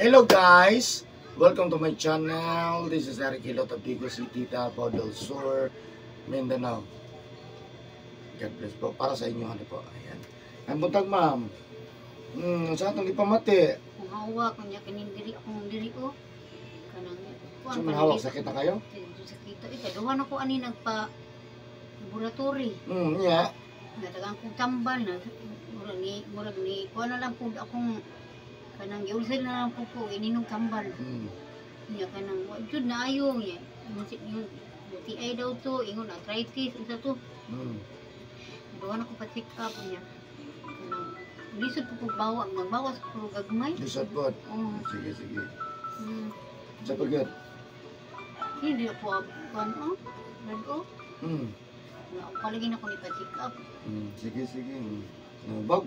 Hello guys! Welcome to my channel. This is Eric Hilot of Digos City, Davao del Sur, Mindanao. God bless po. Para sa inyo, ano po. Ayan. Ang buntag, ma'am. Sa atong ipamati. Kung hawak kunya kaning diri akong diri oh. Kanang kuan Sa man hawak, sakit na kayo? Sakit eh kaduha na ko ani nagpa laboratory. Yeah. Natagang kong tambal na murag ni kuan na lang pud akong kanang giulsel na lang pud ko ininom tambal. Nya kanang wa jud na ayo nya. Yung UTI daw to, ingon arthritis unsa to. Duha na ko pa check up nya. Kanang lisod po kog bawa, nagbawas ko gagmay. Lisod po. Oh. Sige, sige. Sa pagyot. Hindi ako kuan oh. Red oh. Na palagi na ko ni pa-check up. Sige, sige. Bag.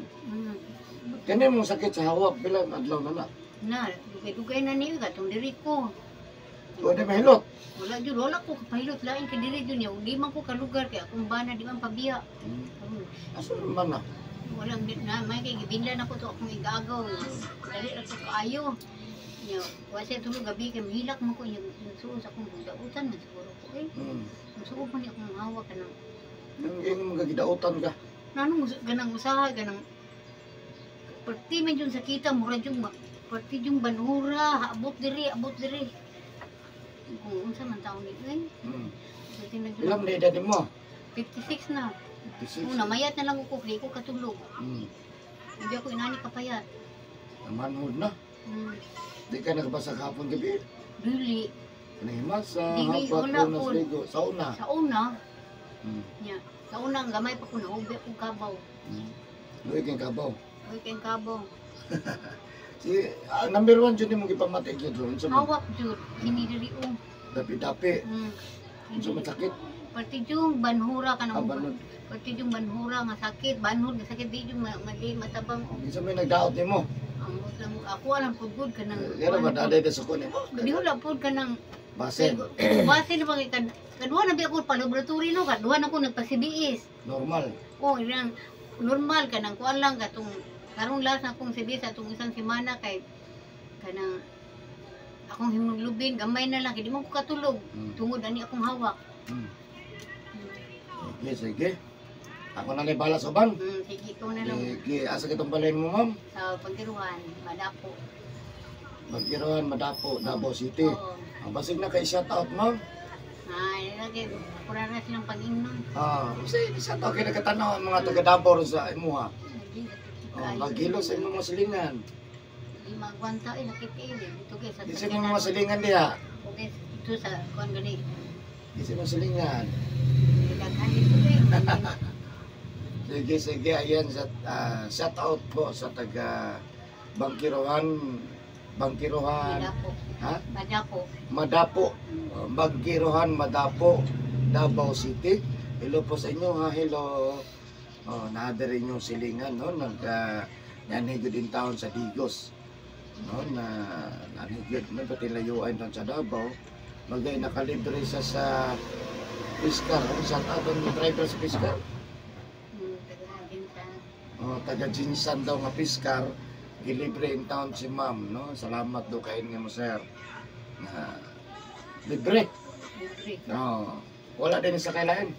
Kani mong sakit sa hawak, pila adlaw na na? Na, dugay-dugay na niyo katong diri ko. Pwede mahilot. Wala jud, wala ko kapahilot lain kay diri jud niya. Di man ko kalugar kay akong bana di man pabiya. Asa man na? Wala na may kay gibinlan ako to akong igagaw. Dali ra ko kaayo. Nya, wa siya tulog gabi kay mahilak man ko nya nagsuon sa akong dautan man siguro ko eh. Nagsuon pa ni akong hawak kanang Yung yung mga gidautan ka. Nanong ganang usahay ganang perti man jud sakita mura jud perti jud banhura abot diri abot diri kung unsa man taon ni eh. Perti na jud. Ilang na edad mo? 56 na. 56. Una mayat na lang ko di ko katulog. Hindi ako inani kapayat. Manhood na. Di ka nakabasa kahapon gabi. Dili. Kanahimasa, Dili, hapat, wala unas, po. ligo. Sa una. Sa una nya sa una ang gamay pa ko nahubi akong kabaw. Luwi kang kabaw. Uy kay kabaw. Si, number one dyan yung gipamati gyud ron. Sa Hawak jud kini diri oh. Dapi-dapi. Unsa man sakit? Perti jud banhura kanang Ah, banhod. Perti jud banhura nga sakit, banhod nga sakit di jud mali matabang oh. Unsa may nagdaot nimo? Ang lang ako alam pud gud kanang Kaya ba daday sa kunin mo? Di wala pud kanang Basin. Base na ba kay kaduha na bi ako pa laboratory no, kaduha na ko nagpa-CBS. Normal. Oh, ilang normal kanang kuan lang katong karong last na akong CBS atong isang semana kay kanang akong hemoglobin gamay na lang kay di man ko katulog tungod ani akong hawak. Sige, sige. Ako na lang bala sa ban. Sige ko na lang. Sige, asa kitong balay mo, ma'am? Sa Pagkiruan, Madapo. Pagkiruan, Madapo, Davao City. Oo. Ang basig na kay shout out, ma'am. Ay, lagi pura na silang pag-ingnon. Ah, kasi shout out kay nakatanaw ang mga taga Davao ron sa imuha. Oh, maghilo sa imong mga silingan. Di magwanta eh sakit eh dito kay sa Di sa imong mga silingan diha. Okay, dito sa kuan gani. Di sa imong silingan. Daghan dito eh. Sige, sige, ayan sa shout out po sa taga Bangkirohan, Bangkirohan, Madapo. Ha? Madapo. Madapo. Bangkirohan, Madapo, Davao City. Hello po sa inyo ha, hello. Oh, naada rin yung silingan no, nag nanhigod in town sa Digos. No, na nanhigod no, pati layuan doon sa Davao. Magay nakalibre siya sa Piscar. Ano, shout out ang driver sa Piscar. Taga Jinsan. Oh, taga Jinsan daw nga Piscar. Gilibre in town si ma'am, no? Salamat do kay mo sir. Na libre. Libre. No. Wala din sa kailain.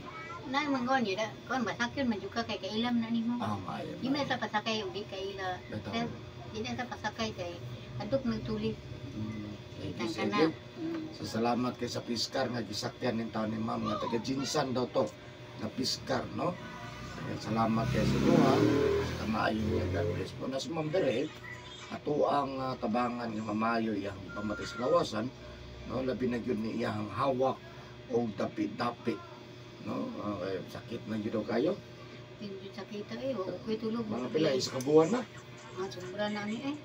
Na mangon niya da, kon masakyon man jud ka kay kailam na nimo. Ah, maayo. Di man sa pasakay ug di kaila. Bitaw. Sir, di na sa pasakay kay adto nagtuli. Thank you, Tangka sige. na. So, salamat kay sa Piscar nga gisakyan nin taon ni ma'am nga taga Jinsan daw to nga Piscar, no? Ayan, salamat kay sa inyo ha. Sa maayo niya, God bless po. Na si Ma'am Dere, ato ang tabangan nga mamayo iyang pamatay sa lawasan, no? Labi na gyud ni iyang hawak og dapi-dapi, no? Okay, sakit na gyud daw kayo. Hindi sakita eh, wa ko'y tulog. Mga pila isa ka buwan na. Ah, sobra na ni eh.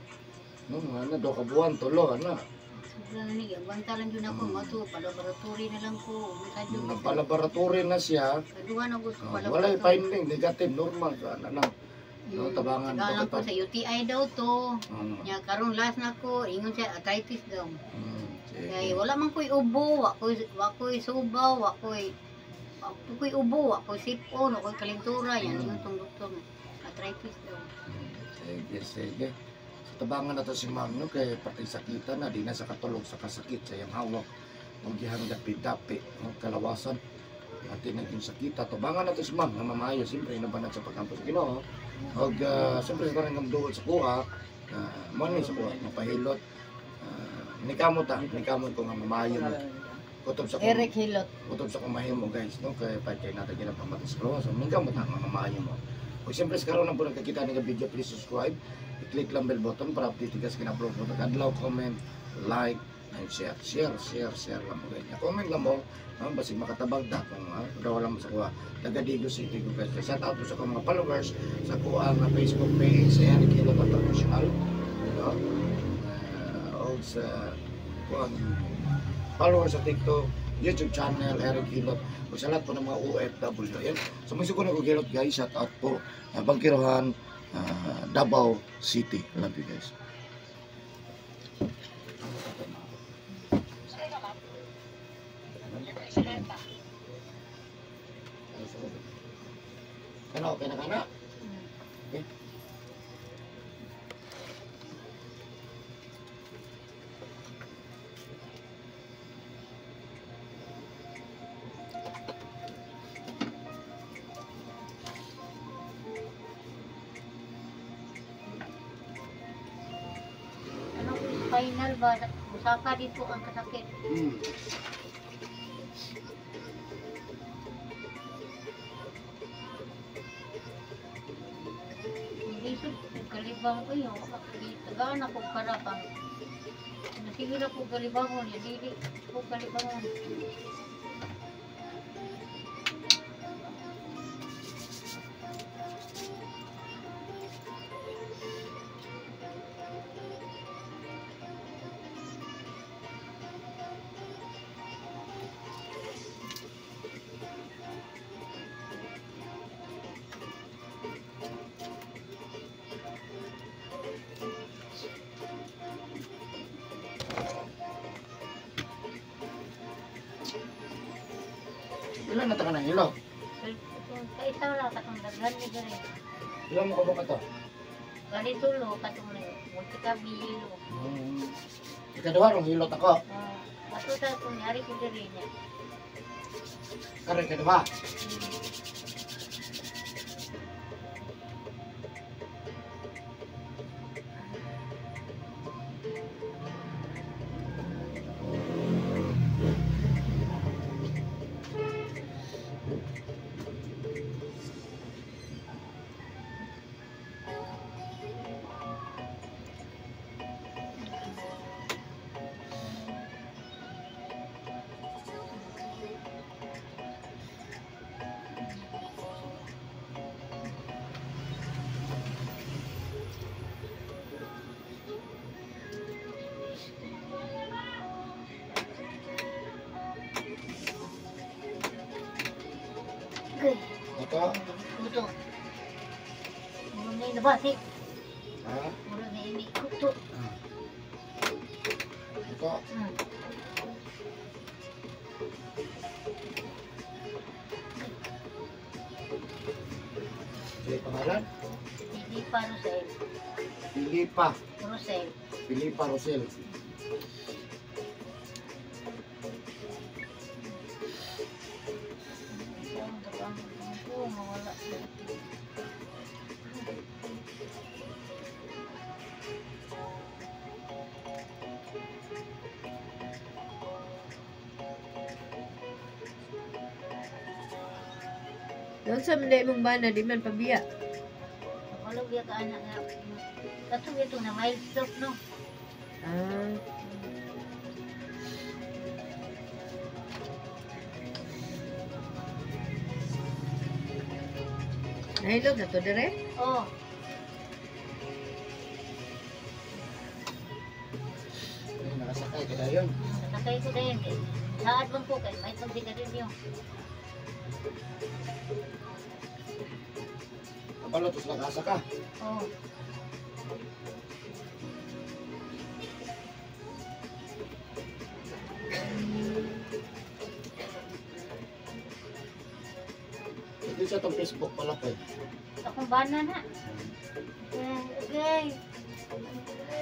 No, mga na do ka buwan tulo ana. Sobra na ni, agwanta lang jud ako mato pa laboratory na lang ko. Unsa jud. Nagpa-laboratory na siya. Kaduha na gusto Oh, pa walay finding, negative, normal. So, ano lang. No, tabangan Tabangan ko pa. sa UTI daw to. Nya karon last na ko, ingon siya arthritis daw. Sige. Kay wala man ko'y ubo, wa ko'y suba, wa ko'y ubo, wa ko'y sipon, wa ko'y kalintura, yan ingon tong doktor. Arthritis daw. Sige, sige. Tabangan na to si ma'am, no, kay pati sakita na, di na sa katulog sa kasakit sa iyang hawak. Ang gihang dapi-dapi, no, kalawasan. Ati naging sakita. Tabangan na to si ma'am, nga mamayo, siyempre, inabanat sa pagkampo sa Ginoo. Og, siyempre, sa tanang duol sa kuha, mo ni sa kuha, mapahilot. Nikamot ta, nikamot ko nga mamayo mo. Kutob sa kong, Eric Hilot. kutob sa kong mahimo guys, no, kay pa kay natin ginapamatay sa kalawasan. Nikamot ta nga mamayo mo. O siyempre sa karon na po nagkakita ng video, please subscribe. I-click lang bell button para update ka sa kina-upload mo. Adlaw, comment, like, and share. Share, share, share lang mo guys. Comment lang mo, no, basig makatabag da kung gawa lang mo sa kuha. Taga Digos City ko guys. Shout out po sa akong mga followers sa kuha nga Facebook page, sa Eric Hilot International. No? O sa kuha followers sa TikTok, YouTube channel, Eric Hilot. O sa lahat po ng mga OFW. Ayan. So magsuko na ko Hilot guys. Shout out po. Bangkirohan, Davao City. Love you guys. Ano, okay na ka na? Okay. Ano, spinal ba? Usaka dito ang kasakit. Hindi sa kalibang ko yun. Tagaan ako para pang. Nasigil ako kalibangon. Dili ko kalibangon. Ilan na ta ka ng hilo? Sa isa wala ka itong daghan ni gani. Ilan mo ka ba to? Ganito lo, katong na munti ka bihilo. Ikaduha rong hilot ako. Ato sa kung yari ko diri niya. Karon ikaduha. Okay. Ito? Ito. Muna yung nabasi. Ha? Muna na ini. Ito. Ito? Sige, pangalan? Filipa Rosel. Filipa. Rosel. Filipa Rosel. Doon sa mga imong bana, di man pabiya. Wala biya ka anak nga. Katong ito na mild stroke no. Ah. Nahilog na to dire? Oh. Ay, nakasakay ka dayon. Nakasakay ko dayon. Saad man ko kay may pagsigarilyo. Kabalo tos nakasa ka. Oh. Ito sa itong Facebook pala kay. Akong bana na. Okay. Okay.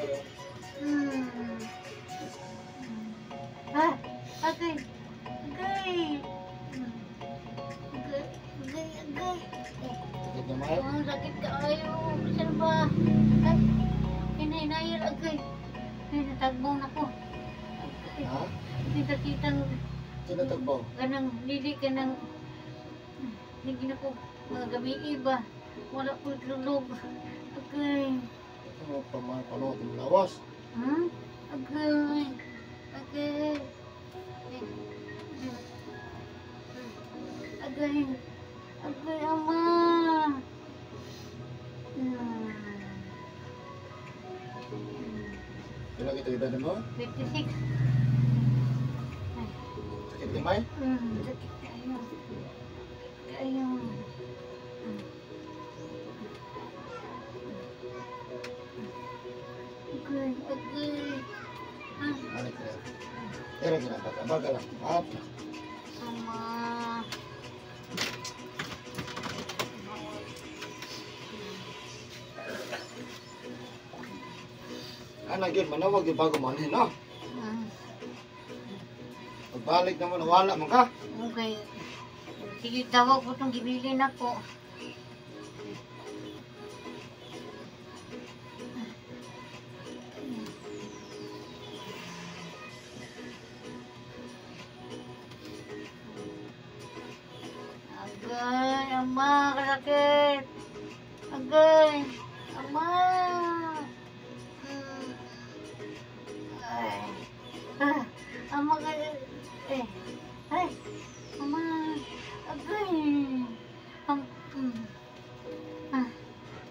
Hinay agay. Ay, natagbaw na ko. Agay. Ha? Sakitan. Sinatagbaw. Kanang dili kanang hindi na ko mga gabi iba. Wala ko tulog. Agay. Ano pa mga panuot ng lawas? Hmm? Agay. Agay. Agay. Agay, ama. Pila kita edad mo? 56. Sakit gamay? Sakit kayo. Sakit kayo. Agay, agay. Ah, Ano kaya? Pero ginabaka, baga lang. Hap. Ama. Ana gyud manawag gyud bago manhin, no? Ah, Pagbalik naman wala man ka. Okay. Sige, tawag ko itong gibilin ako. Agay, ama, kasakit. Agay, ama. Ay. Ah, ama, eh. Ay, ama, agay. Ah,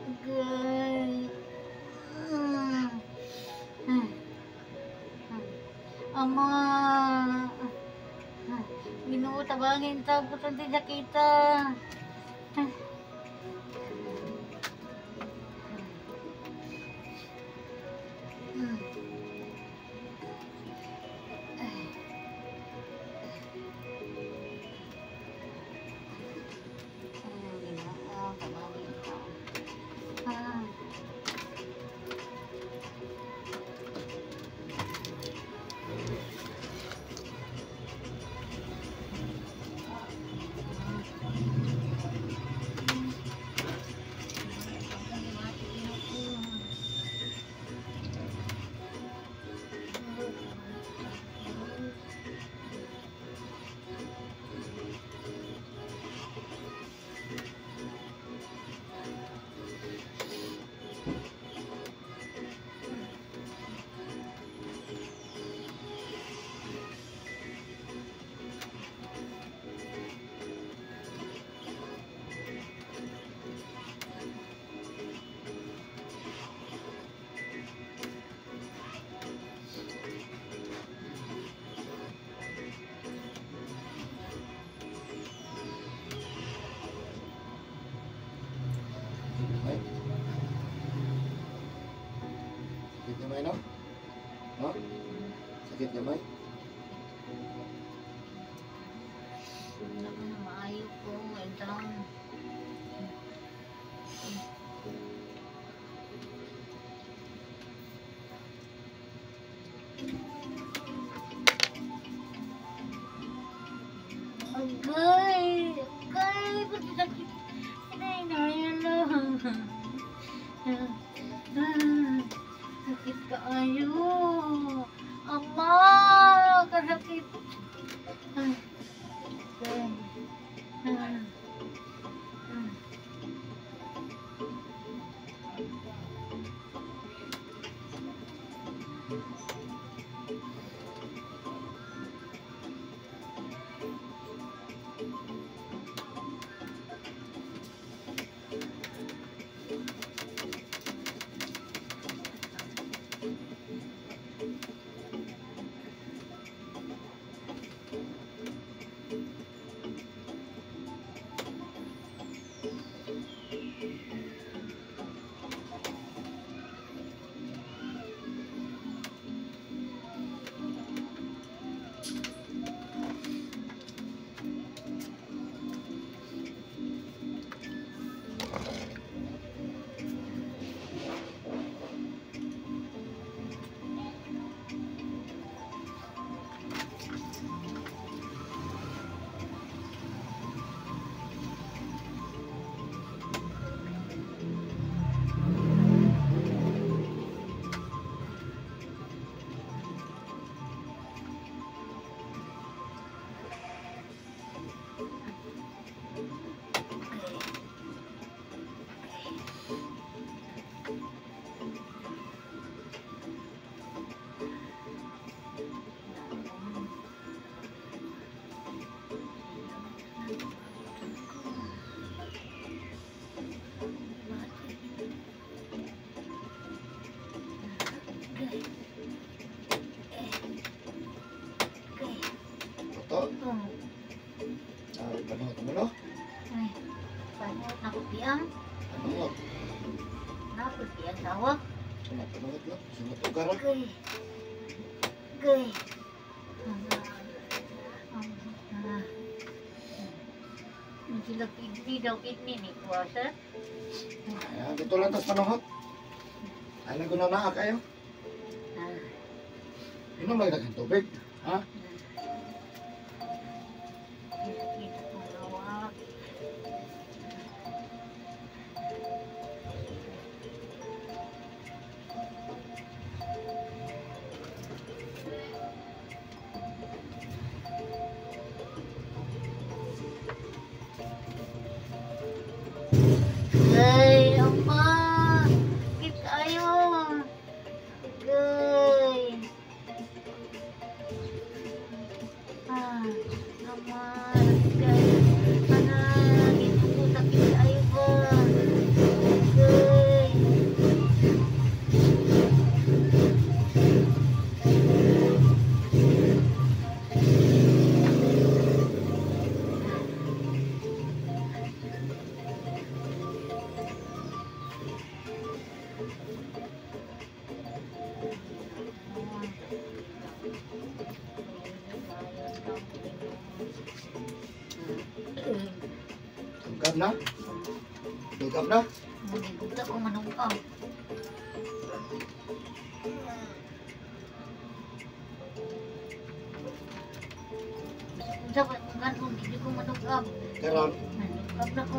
agay. Ah. Ah. Ama. Ah, Ginoo, tabangin ta, putang sakita. Ah. Ay. Ay, Ginoo, tabangin ta. Ah. Gamay. Sakit gamay, no? No? Sakit gamay? Wala ko na maayo ko, ngayon taon. Agay! Agay! Ba't sakit? Hinay-hinay lang. Ah, sakit kaayo. Ama! Kasakit. Ay. Agay. Ah. Ah. Okay. Okay. Ito. Oh. Ay, panuot mo, no? Ay. Panuot na ko piyang. Panuot. Napod piyang tawag. Sunod, panuot, no? Sunod, ugara. Okay. Okay. Sila kidney daw, kidney ni kuha, sir. Ayan, dito lang tas panuhot. Ay, naguna na kayo. Ah, Inom lang daghang tubig. Ha? Sakit akong hawak. Ay, ama! Sakit kayo! Gay! Ah, ama, gay. Ana, ginoo, sakit kayo ba? Gay. Tugab na? Tugab na? Maniguta ko manungkam. Unsa pa nganong di ko manungkam? Karon, Manungkam na ko.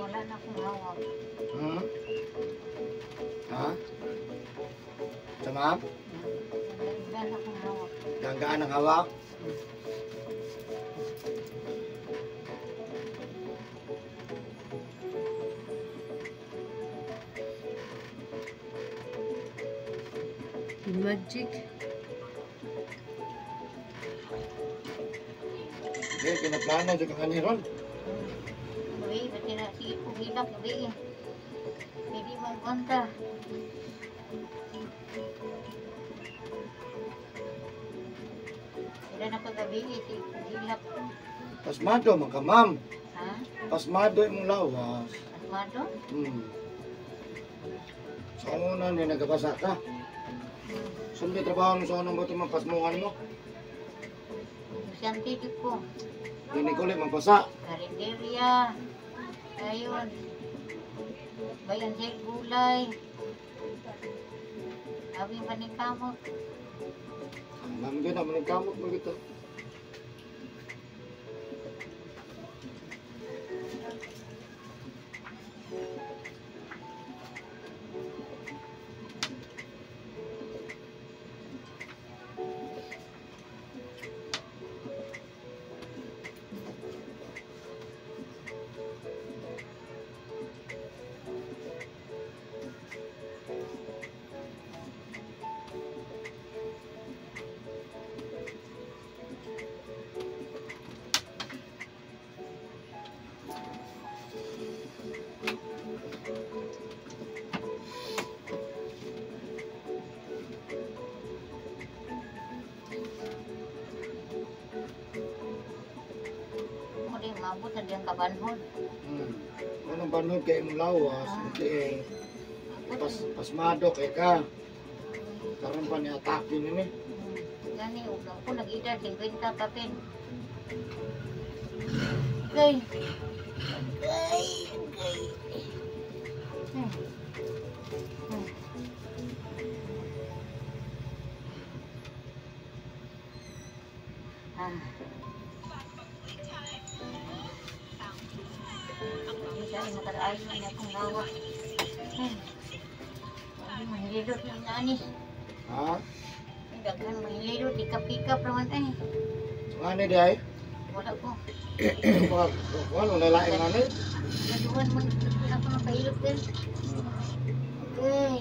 Wala na akong hawak. Ha? Sa ma'am? Wala na akong hawak. Ganggaan ang hawak? Magic. Okay, kinaplano dyan kang ron. Gabi, pati na sige ko hilak gabi. Pwede magkonta. Wala na kagabi, sige ko hilak. Pasmado man ka, ma'am. Ha? Pasmado imong lawas. Pasmado? Sa una ni nagabasa ka. Sundi trabaho mo sa unang buto man pasmungan mo. Siyante di ko. Dini ko ulit magpasa. Karinderya. Ayun. Bayan sa gulay. Abi manikamot. Ma'am, gina manigkamot mo gito. Maabot na diyang kabanhod. Anong banhod kay imong lawas, hindi eh pasmado kay ka. Karon pa ni atake ni. Gani ug ako nag-edad 50 kapin. Okay. Okay, okay. Ah. Hindi makaraayo na akong gawa. Ay, mahililot na nani. Ha? Daghan mahililot, ikap-ikap naman ay. Ngani di ay? Wala ko. Wala lain ngani. Naduhan mo na ako ng pahilot din. Okay.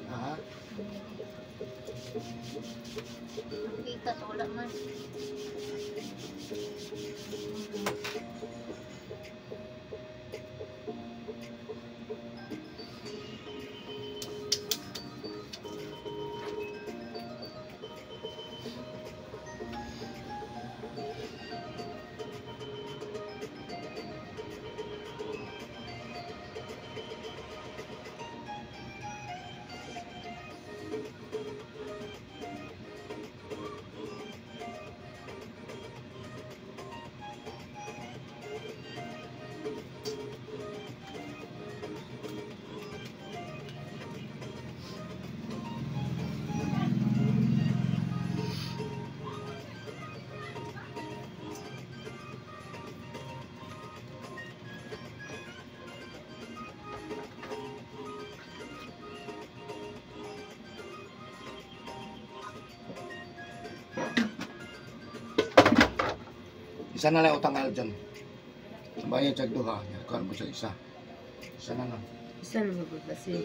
Ha? Pikas wala man. Isa na lang utang Aljon. Bayad sa duha, kuan mo sa isa. Isa na lang. Isa na magbabasi.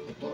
Ito.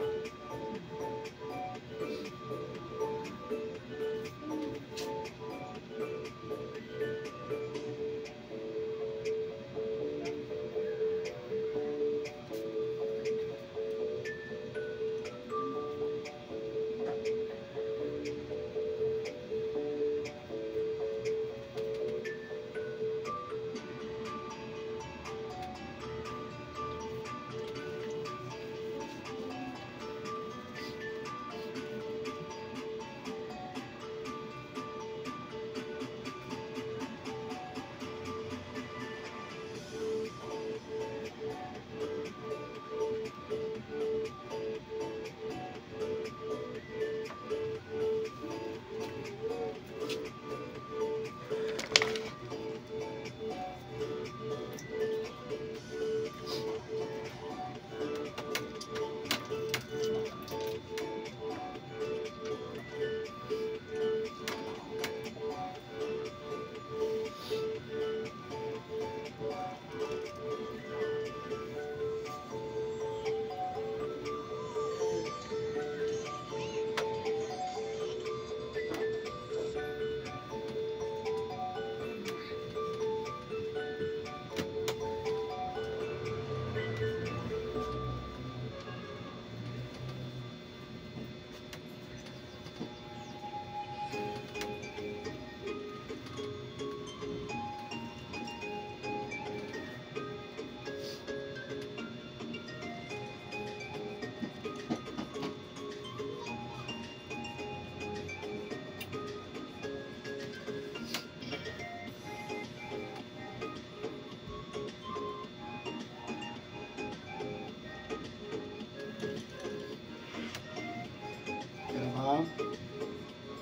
Pero ma'am?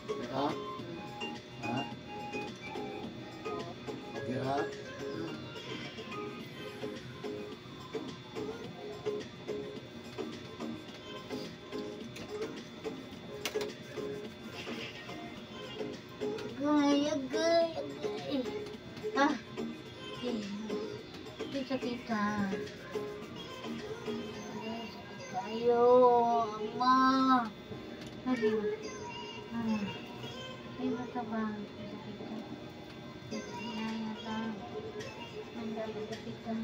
Pero? Ha? Okay ra? Agay, agay, agay. Ah. Eh, Kita kita. Agay, sakit kayo. Ama. Ay, ah. Ay, bata ba? Sakit ka. Hinaya ka. Handa, magkapit ka.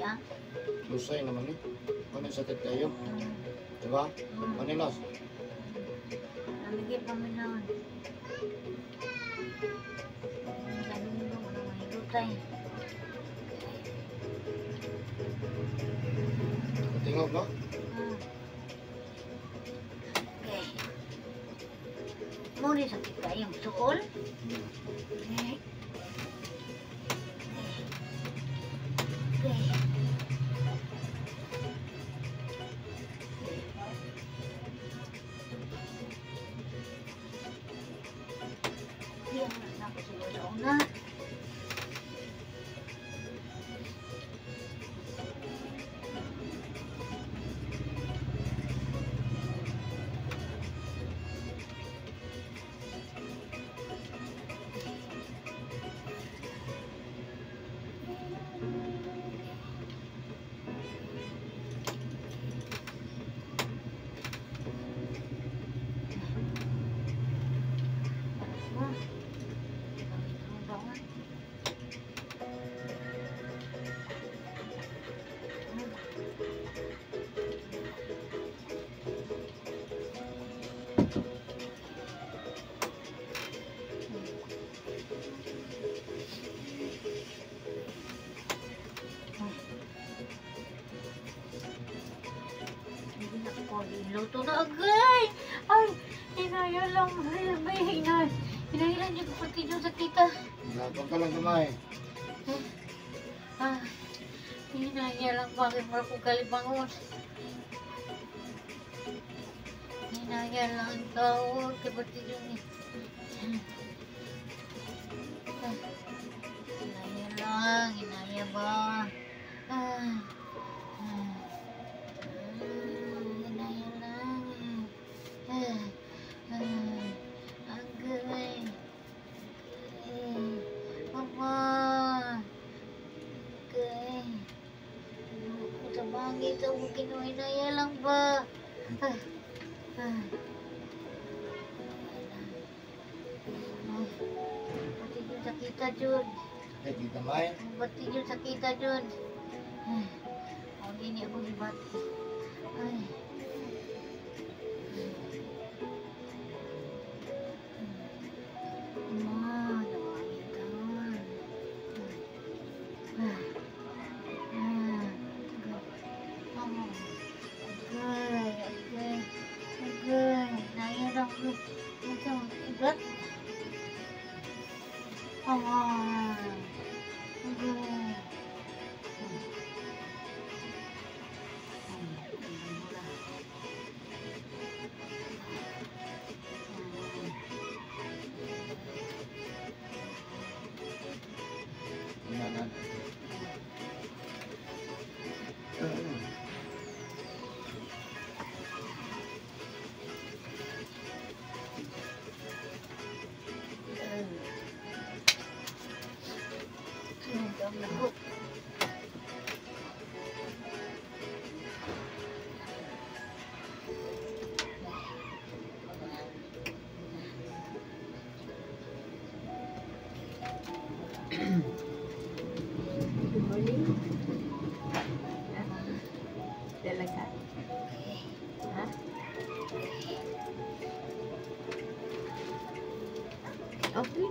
ah. Lusay naman eh. Ano yung sakit kayo? Diba? Manilas. Namigay pa mi naon. Sabi nito, wala mahilutay. Tingog, no? Okay. Mo ni sakit kayong suol. Okay. Okay. Diyan na ako siguro sa una. Hindi na ko luto na agay. Ay, hinaya lang. May hinay. Hinaya lang niyo kapatid yung sakita. Lapang ka lang kamay. Ah, hinaya lang bakit mo ako kalibangon. Hinaya lang ang tawag kapatid yung. Ah, hinaya lang, hinaya ba? Ah, ah, ah, hinaya lang. Ah, ah, agay. Agay. Mama. Agay. Sa bangit ako kinuhinaya lang ba? Ah, ah. Ay, pati yung sakita, Jud. Sakit kita, May. Pati yung sakita, Jud. Ay, ako din ako gibati. Ay. Ma, nawangin ka. Ah, ah, ah. Agay, agay, agay. Nahirap ko. Ito, ibat. Ah, agay. Na, na. Ako. Good morning. Ha? Dala ka? Ha? Okay.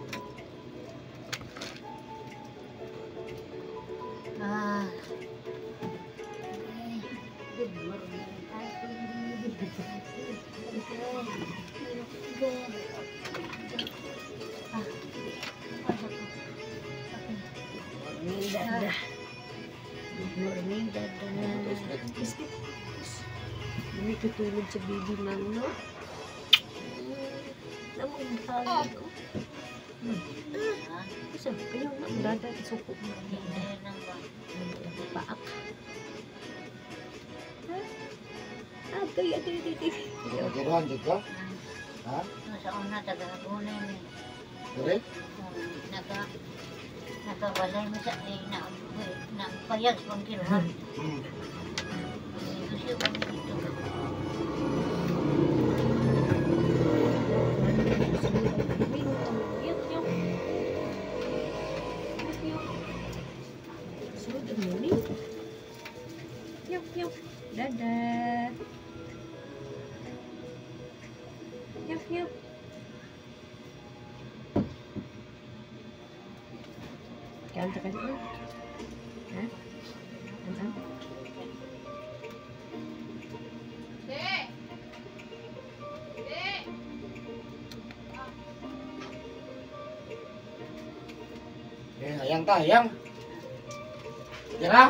Ah. Okay. Good morning. Okay. Ah. Okay. Morning, Dada. Good morning, Dada. Biscuit. Hindi tutulog sa baby ma'am, no? Namang hangin, oh. Isa, ayaw na, Dada, suko na. Dada. Paak. Ha? Ah, kaya, di, di, di. Nagirahan jud ka? Ha? Sa una, taga-gunay ni. Dire? Nakabalay mo sa ay na na payag sa pangkiruhan. Negosyo kami dito. Good morning. Kiss. Kaon ta kaon. Ha? Ano? Eh, hayang ta, hayang. Tira.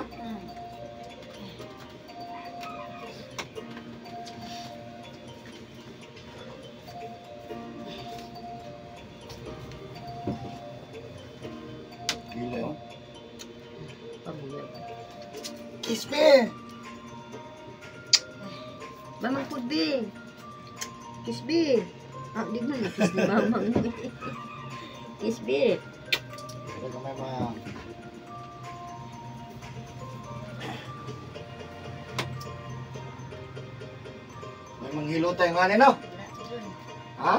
Gila, oh. Pabuyag. Kiss me. Mamang pud bi. Kiss bi. Ah, di man kiss ni mamang. Kiss bi. Pero kamay ma. May manghilo tayo nga no? Ha?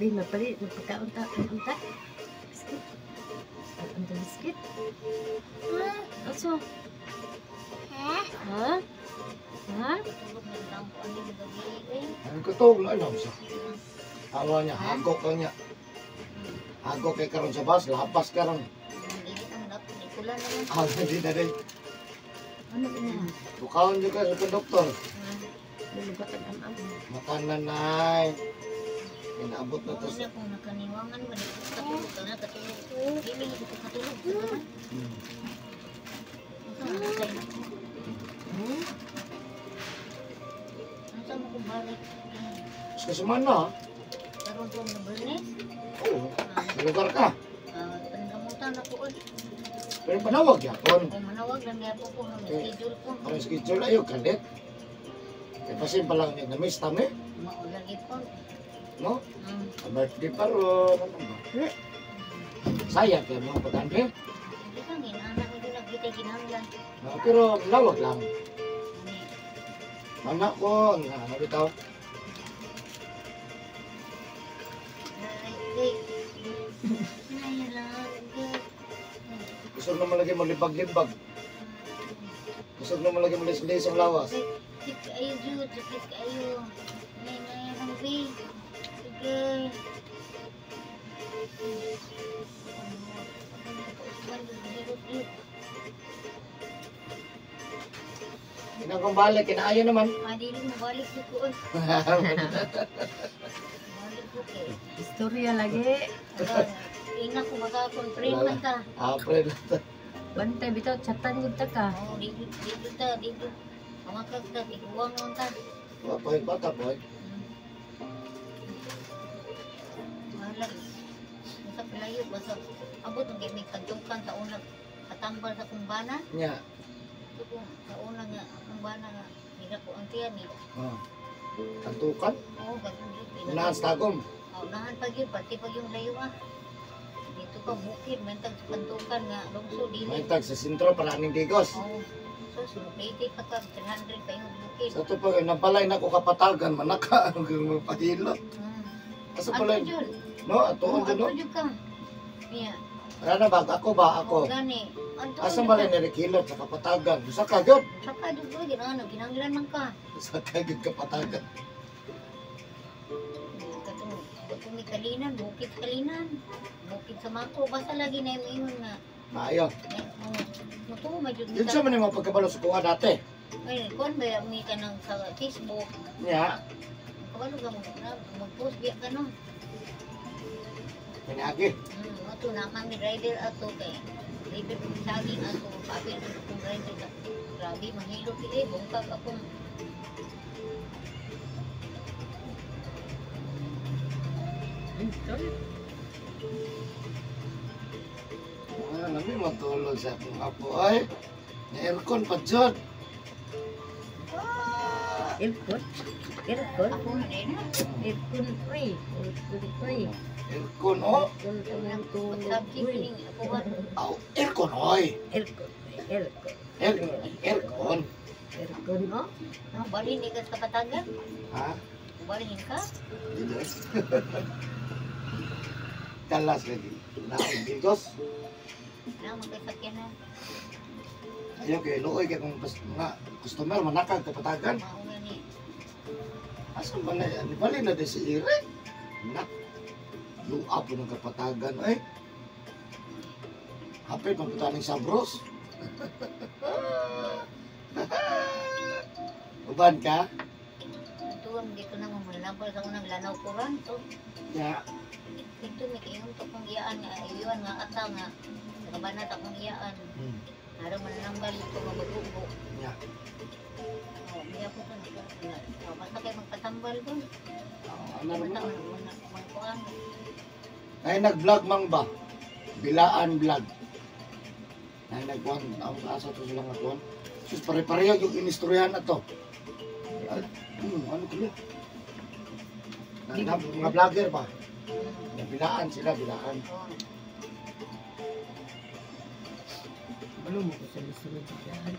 Bi, mapalit, magpakaon ta, ang ta. Biscuit. Ang ta biscuit. Also. Ha? Ha? Ang kutog na alam sa. Awa niya, hagok ka niya. Hagok kay karon sa bus, lapas karon. Ah, hindi na rin. Ano na? Bukaon juga sa konduktor. Lulubat ang am-am. Makanan nay. Inaabot na to sa... Wala kung nakaniwangan ba, di ko katulog ka na, katulog. Dili, di ko katulog. Hmm? Ano mo kung balik? Sa semana, Karon ko na Bernes. oo. Sa lugar ka. Pangamutan ako oy. Pero panawag yapon. Kung manawag lang gyapon ko ng schedule ko. Parang schedule ayo kalit. Kaya pasin pa lang niya, na-miss tami. Maulan ipon. No? Ang birthday pa ron. Ano ba? Sayang kaya mga pag-andre. Hindi ka, ginana ko din nagkita ginanglan. No, pero lawag lang. Anak ko, ang ano bitaw. Gusto naman lagi malibag-libag. Gusto naman lagi malis-lis ang lawas. Sakit kayo, Jude. Sakit kayo. Nay, nay, ang bi. Sige. Inang kong balik, kinaayo naman. Dili mo balik ko. Balik ko kay. Istorya lagi. Ina ko magakon friend man ta. Ah, friend. Bantay bitaw chatan gud ta ka. Oh, dito dito ta, dito. Amakag ta, tiguang naman ta. Wa pa bata po. Mahalag. Basta palayo, basta abot ang may kadtukan sa unang katambal sa kumbana. Nya. Ito ko, sa una nga, kumbana nga, nila ko ang tiyan eh. Oh. Kantukan? Oo, ganun yun. Unahan sa Tagum. Oh, unahan pa yun, pati pa yung layo ah. Dito pa bukid, mentag sa kantukan nga, lungsod, dili. Maitag sa sentro para aning Digos. Oo. So, sumuplite pa ka, 300 pa yung bukid. Sa ito pag napalay na ko kapatagan, manaka ang magpahilot. Asa pala Ato yun. No, atuon dyan no? Ato yun ka. Niya. Wala na ba? Ako ba? Ako. Gani. Ato Asa pala nirikilot sa kapatagan? Sa kagod. Sa kagod ko, ginano, ginanglan man ka. Sa kagod kapatagan. Katong, katong may kalinan, bukid kalinan. Bukid sa Mako. Basta lagi na yung ingon nga. Maayo. Mutuo, medyo. Yun sa man yung mga pagkabalo sa kuha dati. Ay, kuan ba may ka nang sa Facebook? Niya. Kabalo ka mo, mag-post biya ka no. Pinagi. Ato na kami driver ato kay driver kong saging ato papel kong driver ka. Grabe mahilo kay bungkag akong Ah, nami matulog sa akong apo ay. Na aircon pa jud. Aircon? Aircon? Ako na din. Aircon, uy. Aircon, uy. Aircon oh. Aircon, ang tulog, Subject uy. ning ako ba? Aw, aircon oy. Aircon, aircon. Aircon. Aircon, oh. Ah, balhin ka sa Patagan? Ha? Balhin ka? Dili. Kalas lagi. Lain Digos. Na magkasakyanan. Ayaw kay luoy kay kung mga customer manakag kapatagan. Mao nga ni. Asa ba na yan? Bali na din si Ire. Nak. Luap po ng kapatagan. Eh. Hapit, mapunta ng sabros. Uban ka? Tuwang dito na mo manlabal sa unang lanaw ko ran to. Ya. Dito may kaingon to kong iyaan nga iyon nga ata nga nakabanat akong iyaan. Araw manlambal ito nga magugo. Ya. Oh, may ako to nag oh, basta kay magpatambal doon. Oh, ano Basta naman? man magkuan. Ay, nag-vlog mang ba? Bilaan vlog. Ay, nagkuhan. Ang asa to sila nga kuhan. Sus, pare-pareho yung inistoryahan na to. Ay, ano kaya? Na, mga vlogger ba? Bilaan sila, bilaan. Oh, Ano mo ko sa sulod sa biyahan?